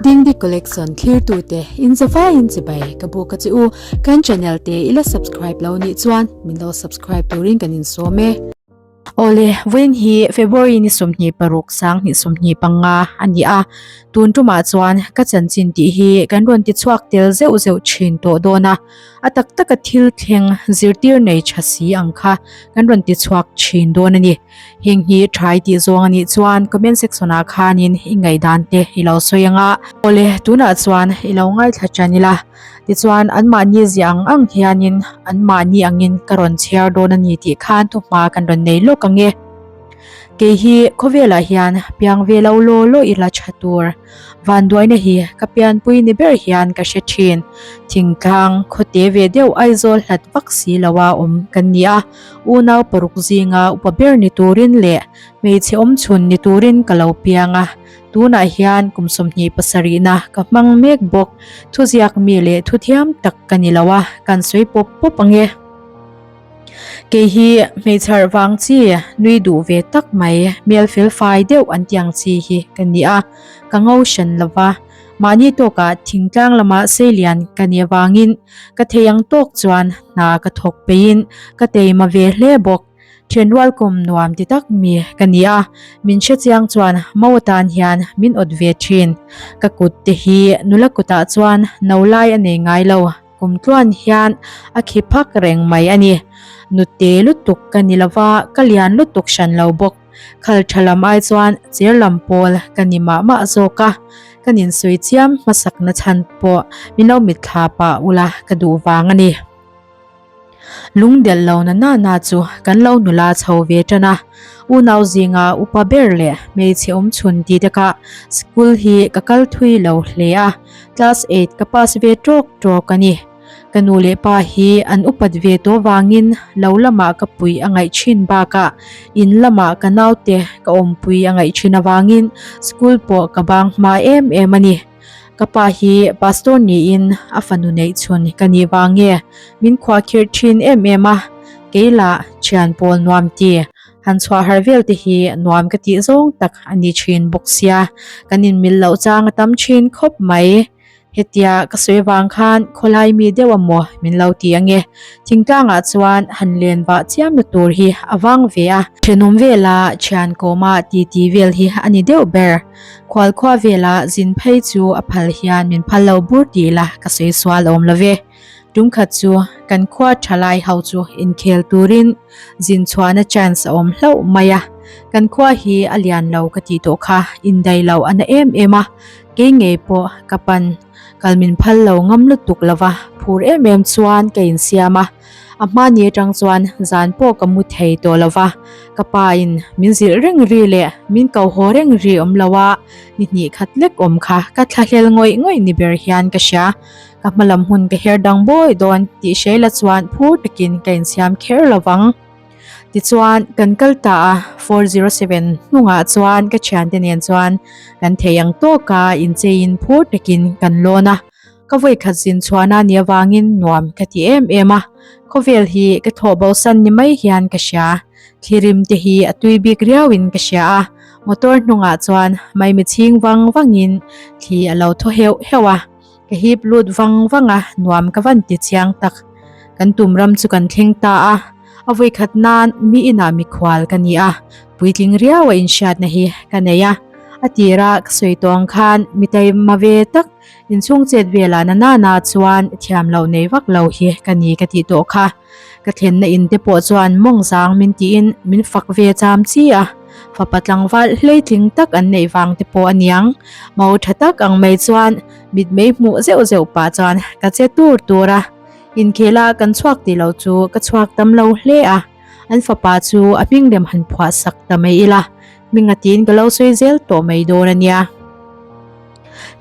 Dingdi Collection thlirtute in zavaiin chibai ka buk a che u. Kan channel te i la subscribe lo nih chuan min lo subscribe turin kan insawm e. Awle, vawiin hi February ni 26 2025 a ni a, tun tumah chuan ka chanchin tih hi kan rawn ti chhuak tel zeuh zeuh thin tawh dawn a, a tak taka thil thleng zirtir nei tha si ang kha kan rawn ti chhuak thin dawn a ni. Heng hi thai tih zawng a nih chuan comment section ah khanin i ngaihdan te i lo sawi ang a. Awle, tunah chuan i lo ngaithla tan ila. Tichuan anmahni ziah ang ang hianin anmahni angin ka rawn chhiar dawn a ni tih khan thuhma kan rawn nei lawk ang e. Kei hi khawvelah hian piang ve lo law law ila tha tur. Vanduaina hi ka pianpui ni ber hian ka hre thin. Thingtlang khawte ve deuh Aizawl hlat vak si loa awm kan ni a, unau paruk zinga upa ber ni turin leh hmeichhe awmchhun ni turin ka lo piang a. Tunah hian kum 27na ka hmang mek bawk. Thuziak mi leh thuthiam tak ka ni lo a, kan sawi pawp pawp ang e. Kei hi hmeichharh vang chi nui duh ve tak mai, hmel fel fai deuh an tiang chi hi ka ni a, ka ngo hran lo va. Mahni tawkah thingtlang lama seilian ka nih avangin ka thei ang tawk chuan hna ka thawk peihin ka teima ve hle bawk. Thenrual kum nuam ti tak mi ka ni a, min hre chiang chuan mo atan hian min awt ve thin. Ka kut te hi nula kutah chuan no lai a nei ngai lo, kum tluan hian a khi phak reng mai a ni. Nute lutuk ka ni lova, ka lian lutuk hran lo bawk. Khal tha lam ai chuan cher lam pawl ka ni mah mah zawk a, ka ninsawi chiam hmasakna chhan pawh min lo mitthla pah ula ka duh vang a ni. Lungdelh lo na na na chu kan lo nula chho ve tan a, unau zinga upa ber leh hmeichhe awm chhun ti te kha school hi ka kal thui lo hle a, class eight ka pass ve tawk tawk a ni. Ka nu leh pa hi an upat ve tawh vangin lo lamah ka pui a ngaih thin bakah in lamah ka naute ka awmpui a ngaih thin avangin school pawh ka bang hma em em a ni. Ka pa hi pastor niin a fanu neih chhun ka nih vang nge min khuahkhirh thin em em a, kei lah thian pawl nuam ti han chhuah har vel te hi nuam ka tih zawng tak a ni thin bawk sia, kan inmil loh chang a tam thin khawp mai. Hetia ka sawi vang khan khawlai mi deuh a maw min lo ti ange, thingtlangah chuan han len vah chiam na tur hi a vang ve a. Thenawm vela thian kawma titi vel hi a ni deuh ber. Khualkhua vela zin phei chu a phal hian min phal lo bur tih la ka sawi sual awm lo ve. Tumkhat chu kan khua thalai ho chu inkhel turin zin chhuahna chance a awm hlauh mai a. Kan khua hi a lian lo ka tih tawh kha indai lo a na em em a, kei ngei pawh ka pan kal min phal lo ngam lutuk lo va, phur em em chuan ka insiam a. A hmani atang chuan zan pawh ka mu thei tawh lo va, ka pa in min zilh reng ri leh min ko haw reng ri awm lo a, ni hnih khat lek awm kha ka thlahlel ngawih ngawih ni ber hian ka hria. Ka hma lam hun ka her dang bawi dawn tih hre la chuan phur takin ka insiam kher lo vang. Tichuan kan kal ta a, 407 hnungah chuan ka thiante nen chuan kan thei ang tawka incheiin phur takin kan lawn a. Ka vawikhat zin chhuahna ni avangin nuam ka ti em em a, khawvel hi ka thawh bosan ni mai hian ka hria. Thlirim te hi a tui bik riauin ka hria a, motor hnungah chuan maimi chhing vang vangin thli a lo thaw heuh heuh a, ka hip lut vang vang a, nuam ka van ti chiang tak. Kan tum ram chu kan thleng ta a, a vawikhat nan mi inah mikhual ka ni a, puitling riau a inhriatna hi ka nei a, a tira ka sawi tawh ang khan mi taima ve tak Inchhung chet velah na nana chuan thiam loh nei vak lo hi ka ni ka tih tawh kha. Ka thlenna in te pawh chuan mawng zang min tiin min fak ve cham chi a. Fapa tlangval hleitling tak an neih vang te pawh a niang. Mau tha tak ang mai chuan mitmei hmuh zeuh zeuh pah chuan ka che tur tur a. Inkhela kan chhuak tih lo chu ka chhuak tam lo hle a. An fapa chu a hming lem han phuah sak ta mai ila. Hminga tiin ka lo sawi zel tawh mai dawn a nia.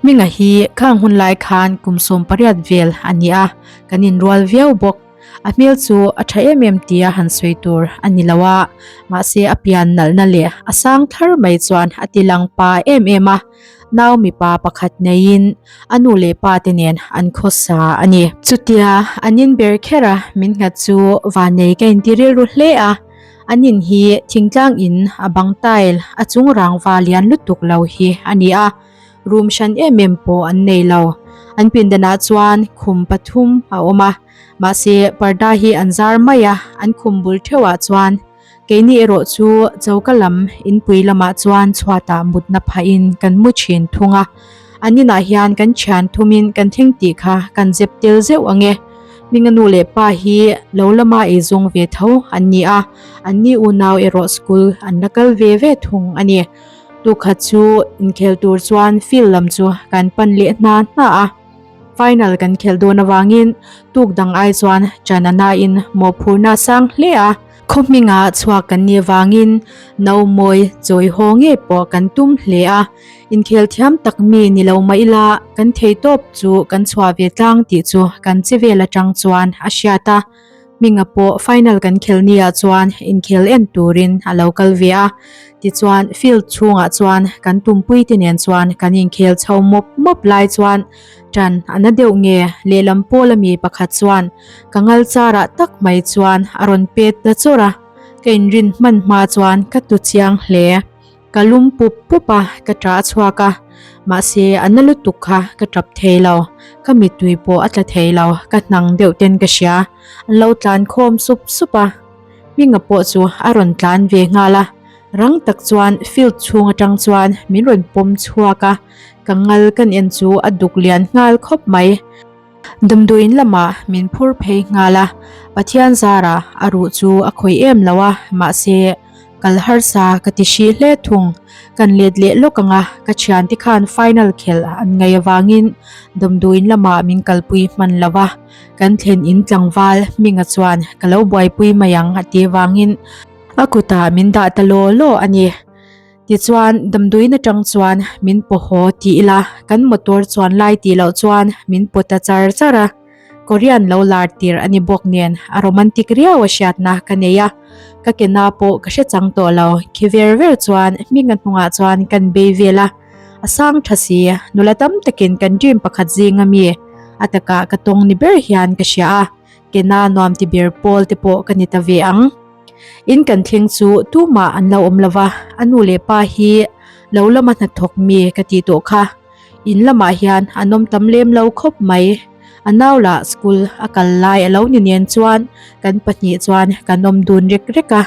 Hminga hi khang hun lai khan kum 18 vel a ni a, kan inrual viau bawk. A hmel chu a tha em em tia han sawi tur a ni lo a, mahse a pian nalhna leh a sang thar mai chuan a ti lang pa em em a. Nau mipa pakhat neiin a nu leh pa te nen an khawsa a ni. Chutia an in ber kher a min nghat chu vannei ka inti rilru hle a. An in hi thingtlang in a bang tile a chung rangva lian lutuk lo hi a ni a. Room hran em em pawh an nei lo. An pindanah chuan khum pathum a awm a, mahse parda hi an zar mai a, an khum bul theuhah chuan keini erawh chu choka lam inpui lamah chuan chhuatah mutna phahin kan mu thin thung a. An inah hian kan thian thumin kan thleng tih kha kan zep tel zeuh ang e. Hminga nu leh pa hi lo lama eizawng ve tho an ni a, anni unau erawh school an la kal ve ve thung a ni. Tukhat chu inkhel tur chuan field lam chu kan pan leh hna hna a, final kan khelh dawn avangin tuk dang ai chuan ṭan a nain mawhphurhna a sang hle a. Khaw hminga chhuak kan nih avangin naumawi chawi haw ngei pawh kan tum hle a, inkhel thiam tak mi ni lo mah ila kan thei tawp chu kan chhuah ve tlang tih chu kan che vel atang chuan a hriat a. Hminga pawh final kan khel nia chuan inkhel en turin a lo kal ve a, tichuan field chhungah chuan kan tumpui te nen chuan kan inkhel chho mawp mawp lai chuan tan a na deuh nge lehlam pawl ami pakhat chuan ka ngal charah tak mai chuan a rawn pet ta chawrh a, ka inrin hman hma chuan ka tu chiang hle. Ka lum pup pup a, ka ṭah a chhuak a, mahse a na lutuk kha ka ṭap thei lo, ka mittui pawh a tla thei lo, ka hnang deuh ten ka hria, an lo tlan khawm sup sup a, Hminga pawh chu a rawn tlan ve nghal a, rang tak chuan field chhung atang chuan min rawn pawm chhuak a, ka ngal kan en chu a duk lian nghal khawp mai. Damdawiin lamah min phur phei nghal a, Pathian zarah a ruh chu a khawih em lo a, mahse kal harsa ka ti hrih hle thung. Kan let leh lawk ang a, ka thiante khan final khelh an ngaih avangin damdawiin lamah min kalpui hman lo a, kan thlen in tlangval Hminga chuan ka lo buaipui mai ang a ti avangin a kutah min dah ta law law a ni. Tichuan, damdawiin atang chuan min paw haw ti ila, kan motor chuan lai tih loh chuan min paw ta char char a. Korean lo lar tir a ni bawk nen a romantic riau a hriatna ka nei a, ka ke na pawh ka hre chang tawh lo. Khi ver ver chuan hminga hnungah chuan kan bei vel a, a sang tha si, nula tam takin kan dream pakhat zinga mi a takah ka tawng ni ber hian ka hria a, ke na nuam ti ber pawl te pawh ka ni ta ve ang. In kan thleng chu tumah an lo awm lova, a nu leh pa hi lo lama hnathawk mi ka tih tawh kha. In lamah hian an awm tam lem lo khawp mai. A nau lah school a kal lai a lo ni nen chuan kan pahnih chuan kan awm dun rek rek a,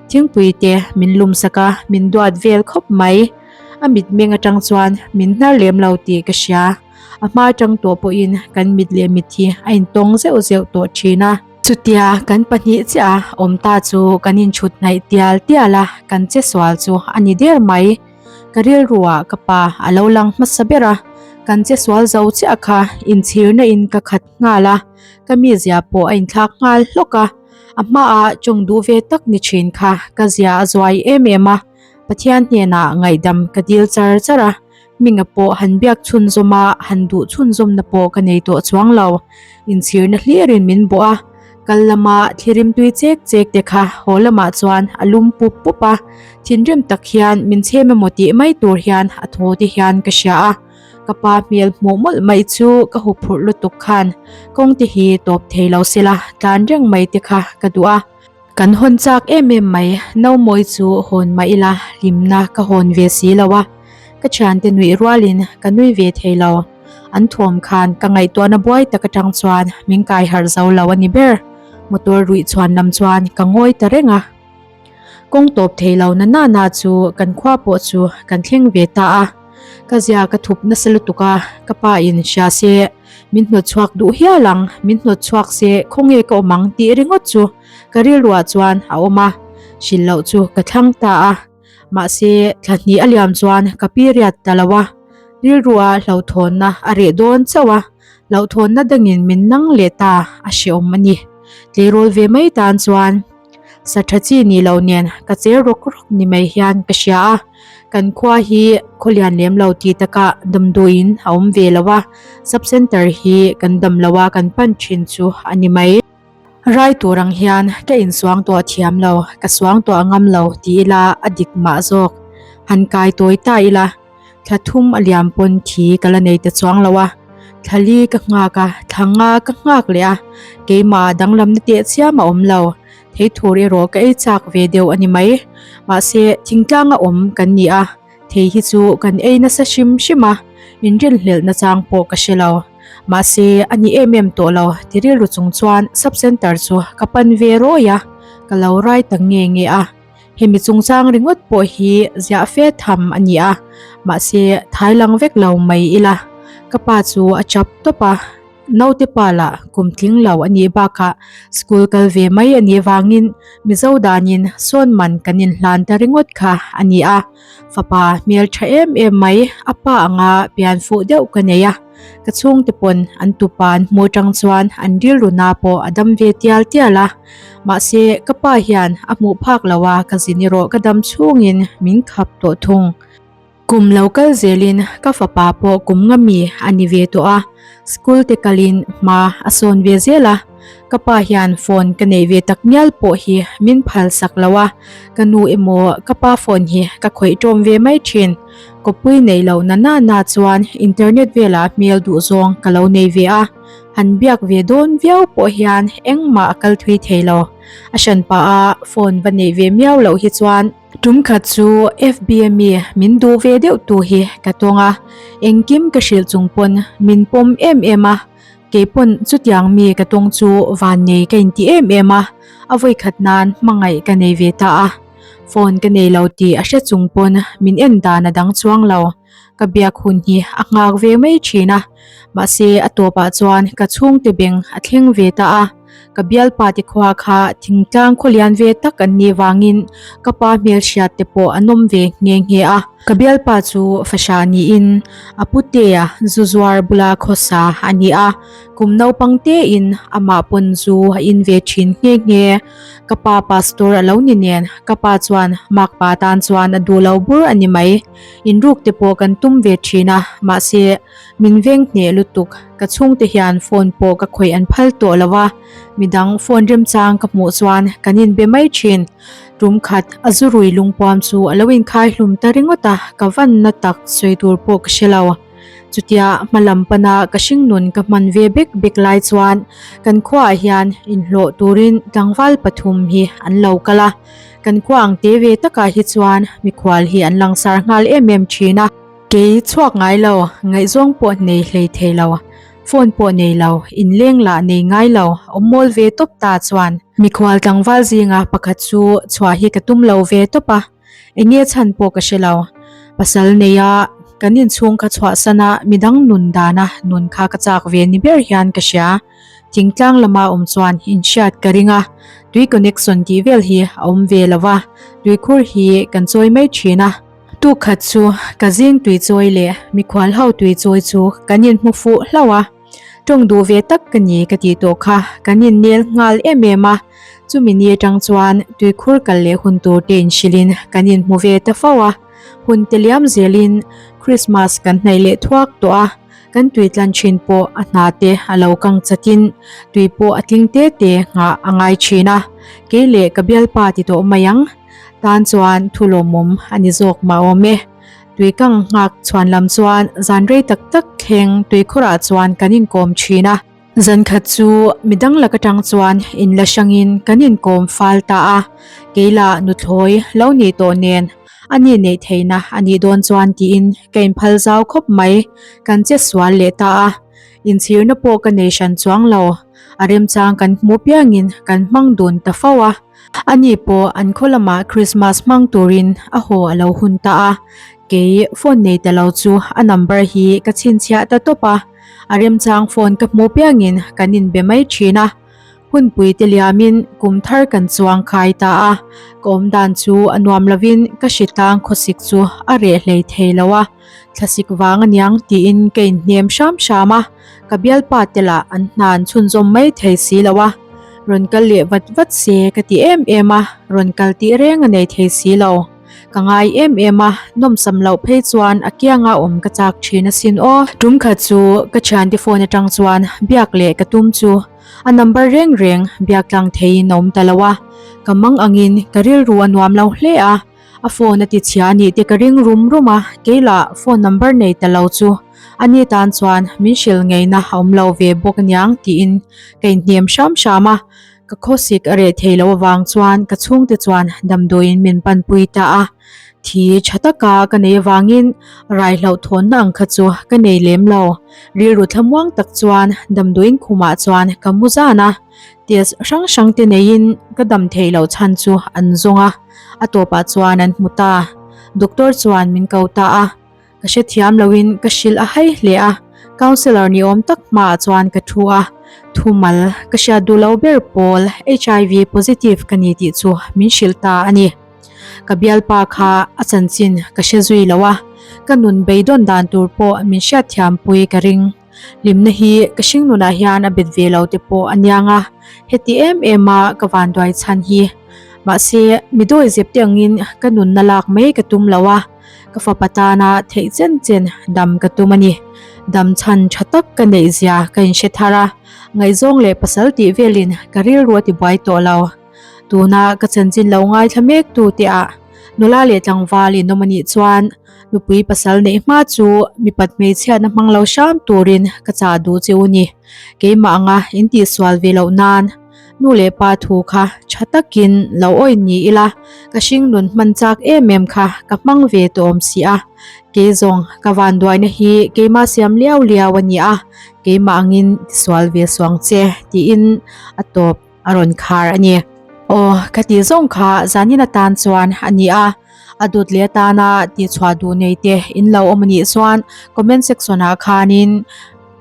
thingpui te min lum sak a, min duat vel khawp mai. A mitmeng atang chuan min hnar lem lo tih ka hria. A hma atang tawh pawhin kan mit leh mit hi a intawng zeuh zeuh tawh thin a. Chutia kan pahnih chiah a awm ta chu kan inchhut hnaih tial tial a, kan che sual chu a ni der mai. Ka rilruah ka pa a lo lang hmasa ber a, kan che sual zo chiah kha inchhirna in ka khat nghal a, ka mizia pawh a inthlak nghal hlawk a, a hmaah tawng duh ve tak ni thin kha ka zia a zuai em em a, Pathian hnenah ngaihdam ka dil char char a, Hminga pawh han biak chhunzawm a, han duh chhunzawmna pawh ka nei tawh chuang lo. Inchhirna hlirin min bawh a, kal lama thlirim tui chek chek te kha haw lamah chuan a lum pup pup a, thinrim tak hian min chhem emaw tih mai tur hian a thaw te hian ka hria a. Ka pa hmel hmuh mawlh mai chu ka huphurh lutuk khan kawng te hi tawp thei lo sela tlan reng mai te kha ka duh a. Kan hawn chak em em mai, Naumawi chu hawn mah ila hlimna ka hawn ve si lo a, ka thiante nuih rualin ka nui ve thei lo. An thuam khan ka ngaihtuahna buai tak atang chuan min kai harh zo lo a ni ber. Motor ruih chhuan lam chuan ka ngawi ta reng a. Kawng tawp thei lo na nana chu kan khua pawh chu kan thleng ve ta a. Ka zia ka thup nasa lutuk a, ka pa in hria se min hnawt chhuak duh hial ang, min hnawt chhuak se khawnge ka awm ang tih ringawt chu ka rilruah chuan a awm a, hrilh loh chu ka thlang ta a, mahse thla hnih a liam chuan ka period ta lo a, rilrua hlauhthawnna a reh dawn chauh a, hlauhthawnna dangin min nang leh ta a hreawm a ni. Tleirawl ve mai tan chuan sa tha chi ni lo nen ka cher rawk rawk ni mai hian ka hria a, kan khua hi khaw lian lem lo tih takah damdawiin a awm ve lo a, sub center hi kan dam lo a kan pan thin chu a ni mai. Rai tur ang hian ka insuang tuah thiam lo, ka suang tuah ngam lo ti ila a dik mah zawk. Han kai tawi ta ila, thla thum a liam pawn thi ka la nei ta chuang lo a, thla li ka nghak a, thla nga ka nghak leh a, keimah danglamna teh chiam a awm lo, thei thur erawh ka ei chak ve deuh a ni mai. Mahse, thingtlanga awm kan ni a, thei hi chu kan ei nasa hrim hrim a. Inrinhlelh nachang pawh ka hre lo. Mahse, a ni em em tawh lo ti rilru chung chuan sub centre chu ka pan ve rawi a, ka lo rai ta nge nge a. Hemi chungchang ringawt pawh hi ziah fe tham a ni a, mahse thai lang vek lo mai ila. Ka pa chu a chap tawp a. Naute pa lah kum tling lo a nih bakah school kal ve mai a nih vangin Mizo danin sawn man kan inhlan ta ringawt kha a ni a. Fapa hmel tha em em mai a pa anga pian fuh deuh ka nei a, ka chhungte pawn an tupa an hmu atang chuan an rilru na pawh a dam ve tial tial a. Mahse ka pa hian a hmuh phak lo a ka zin erawh ka dam chhungin min khap tawh thung. Kum lo kal zelin ka fapa pawh kum nga mi a ni ve tawh a, school te kalin hma a sawn ve zel a, ka pa hian phone ka neih ve tak ngial pawh hi min phal sak lo a, ka nu emaw ka pa phone hi ka khawih tawm ve mai thin. Kawppui neih loh na na na chuan internet velah hmel duh zawng ka lo nei ve a, han biak ve dawn viau pawh hian engmah a kal thui thei lo. A hranpa a phone va neih ve miau loh hi chuan. Tum khat chu FB mi min duh ve deuh tu hi ka tawng a, engkim ka hrilh chung pawn min pawm em em a, kei pawn chutiang mi ka tawng chu vannei ka inti em em a, a vawikhat nan hmangaih ka nei ve ta a, phone ka nei lo tih a hre chung pawn min en dan a dang chuang lo. Ka biak hun hi a nghak ve mai thin a, mahse a tawpah chuan ka chhungte beng a thleng ve ta a, ka bialpa te khua kha thingtlang khawlian ve tak an nih vangin ka pa hmelhriat te pawh an awm ve nghe nghe a. Ka bialpa chu fahrah niin a putea zu zuar bula khawsa a ni a, kum naupang tein amah pawn zu a in ve thin nghe nghe. Ka pa pastor a lo ni nen ka pa chuan makpa tan chuan a duh lo bur a ni mai. Inruk te pawh kan tum ve thin a, mahse min veng hneh lutuk. Ka chhungte hian phone pawh ka khawih an phal tawh lo a, midang phone remchang ka hmuh chuan kan inbe mai thin. Tum khat a zu rui lungpuam chu a lo inkhai hlum ta ringawt a, ka vanna tak sawi tur pawh ka hre lo. Chutia hma lam pana ka hringnun ka hman ve bek bek lai chuan kan khuaah hian inhlawh turin tlangval pathum hi an lo kal a. Kan khua ang te ve takah hi chuan mikhual hi an langsar nghal em em thin a. Kei chhuak ngai lo, ngaihzawng pawh nei hlei thei lo, phone pawh nei lo, inleng lah nei ngai lo, awm mawl ve tawp ta chuan mikhual tlangval zinga pakhat chu chhuah hi ka tum lo ve tawp a, eng nge chhan pawh ka hre lo. Pasal neia kan inchhung kha chhuahsan a midang nun dana nun kha ka chak ve ni ber hian ka hria. Thingtlang lama awm chuan inhriat ka ring a, tui connection tih vel hi a awm ve lo va, tuikhur hi kan chawi mai thin a. Tuk khat chu ka zing tui chawi leh mikhual ho tui chawi chu kan inhmu fuh hlauh a, tawng duh ve tak ka ni ka tih tawh kha kan innel nghal em em a, chumi ni atang chuan tuikhur kal leh hun tur te inhrilhin kan inhmu ve ta fo a, hun te liam zelin Christmas kan hnaih leh thuak tawh a. Kan tui tlan thin pawh a hna te a lo kang chatin tui pawh a tling te te nghah a ngai thin a, kei leh ka bialpa ti tawh mai ang tan chuan thu lawmawm a ni zawk mah awm e. Tui kang nghak chhuan lam chuan zan rei tak tak thleng tuikhawrah chuan kan inkawm thin a. Zan khat chu midang lak atang chuan inla hrangin kan inkawm fal ta a, keila nuthlawi lo nih tawh nen a ni neih theihna a nih dawn chuan tiin ka inphal zau khawp mai, kan che sual leh ta a, inchhirna pawh ka nei hran chuang lo, a remchang kan hmuh piangin kan hmang dun ta fo a. Ani pawh an khaw lamah Christmas hmang turin a haw a lo hun ta a, kei phone nei ta lo chu a number hi ka chhinchhiah ta tawp a. A remchang phone ka hmuh piangin kan inbe mai thin a, hunpui te liamin kum thar kan chuang khai ta a, ka awm dan chu a nuam lovin ka hritlang khawsik chu a reh hlei thei lo a, thlasik vang aniang tiin ka inhnem hram hram a, ka bialpa te lah an hna an chhunzawm mai thei si lo a, rawn kal leh vat vat se ka ti em em a, rawn kal tih reng a nei thei si lo. Ka ngai em em a, nawmsam loh phei chuan a kianga awm ka chak thin asin aw. Tum khat chu ka thiante phone atang chuan biak leh ka tum chu a number reng reng biak tlang theiin a awm ta lo a, ka mang angin ka rilru a nuam lo hle a, a phone a ti chhia a nih te ka ring rum rum a, kei lah phone number nei ta lo chu ani tan chuan min hrilh ngeina a awm lo ve bawk aniang tiin ka inhnem hram hram a. Ka khawsik a reh thei lo avang chuan ka chhungte chuan damdawiin min panpui ta a. Thi tha taka ka nei avangin rai hlauhthawnna ang kha chu ka nei lem lo. Rilru thlamuang tak chuan damdawiin khumah chuan ka mu zan a, test hrang hrang te neiin ka dam theih loh chhan chu an zawng a, a tawpah chuan an hmu ta. Doctor chuan min ko ta a. Ka hrethiam loin ka hrilh a hai hle a, counsellor ni awm tak hmaah chuan ka thu a, thumal ka hriat duh lo ber pawl HIV positive ka ni tih chu min hrilh ta a ni. Ka bialpa kha a chanchin ka hre zui lo a, ka nun beidawn dan tur pawh min hriatthiampui ka ring. Hlimna hi ka hringnunah hian a bet ve lo te pawh a niang a, heti em em a ka vanduai chhan hi. Mahse, mi dawi zep te angin ka nunna lak mai ka tum lo a, ka fapa tana theih chen chen dam ka tum a ni. Dam chhan tha tak ka neih zia ka inhre thar a, ngaihzawng leh pasal tih velin ka rilru a tibuai tawh lo. Tuna ka chanchin lo ngaithla mek tu te ah nula leh tlangval in awm a nih chuan nupui pasal neih hma chu mipat hmeichhiatna hmang lo hram turin ka chah duh che u ni. Keimah anga in tihsual ve loh nan nu leh pa thu kha tha takin lo awih ni ila ka hringnun hman chak em em kha ka hmang ve tawh awm si a. Kei zawng ka vanduaina hi keimah siam liau liau a ni a, keimah angin tisual ve suang che tiin a tawp. A rawn khar a ni. Aw, ka tih zawng kha zanin atan chuan a ni a, a dawt leh atana tihchhuah duh nei te in lo awm a nih chuan comment section ah khanin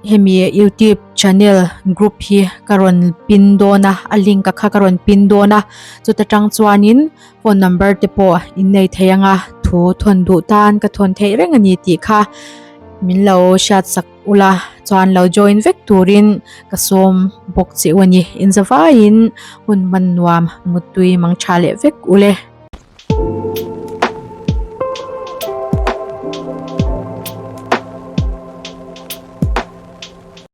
hemi youtube channel group hi ka rawn pin dawn a, a link a kha ka rawn pin dawn a, chuta tang chuanin phone number te pawh in nei thei ang a, thu thawn duh tan ka thawn theih reng a ni tih kha min lo hriat sak. Ula chuan lo join vek turin ka sawm bawk che u a ni. Inzavaiin hun hman nuam muttui mang tha leh vek ule.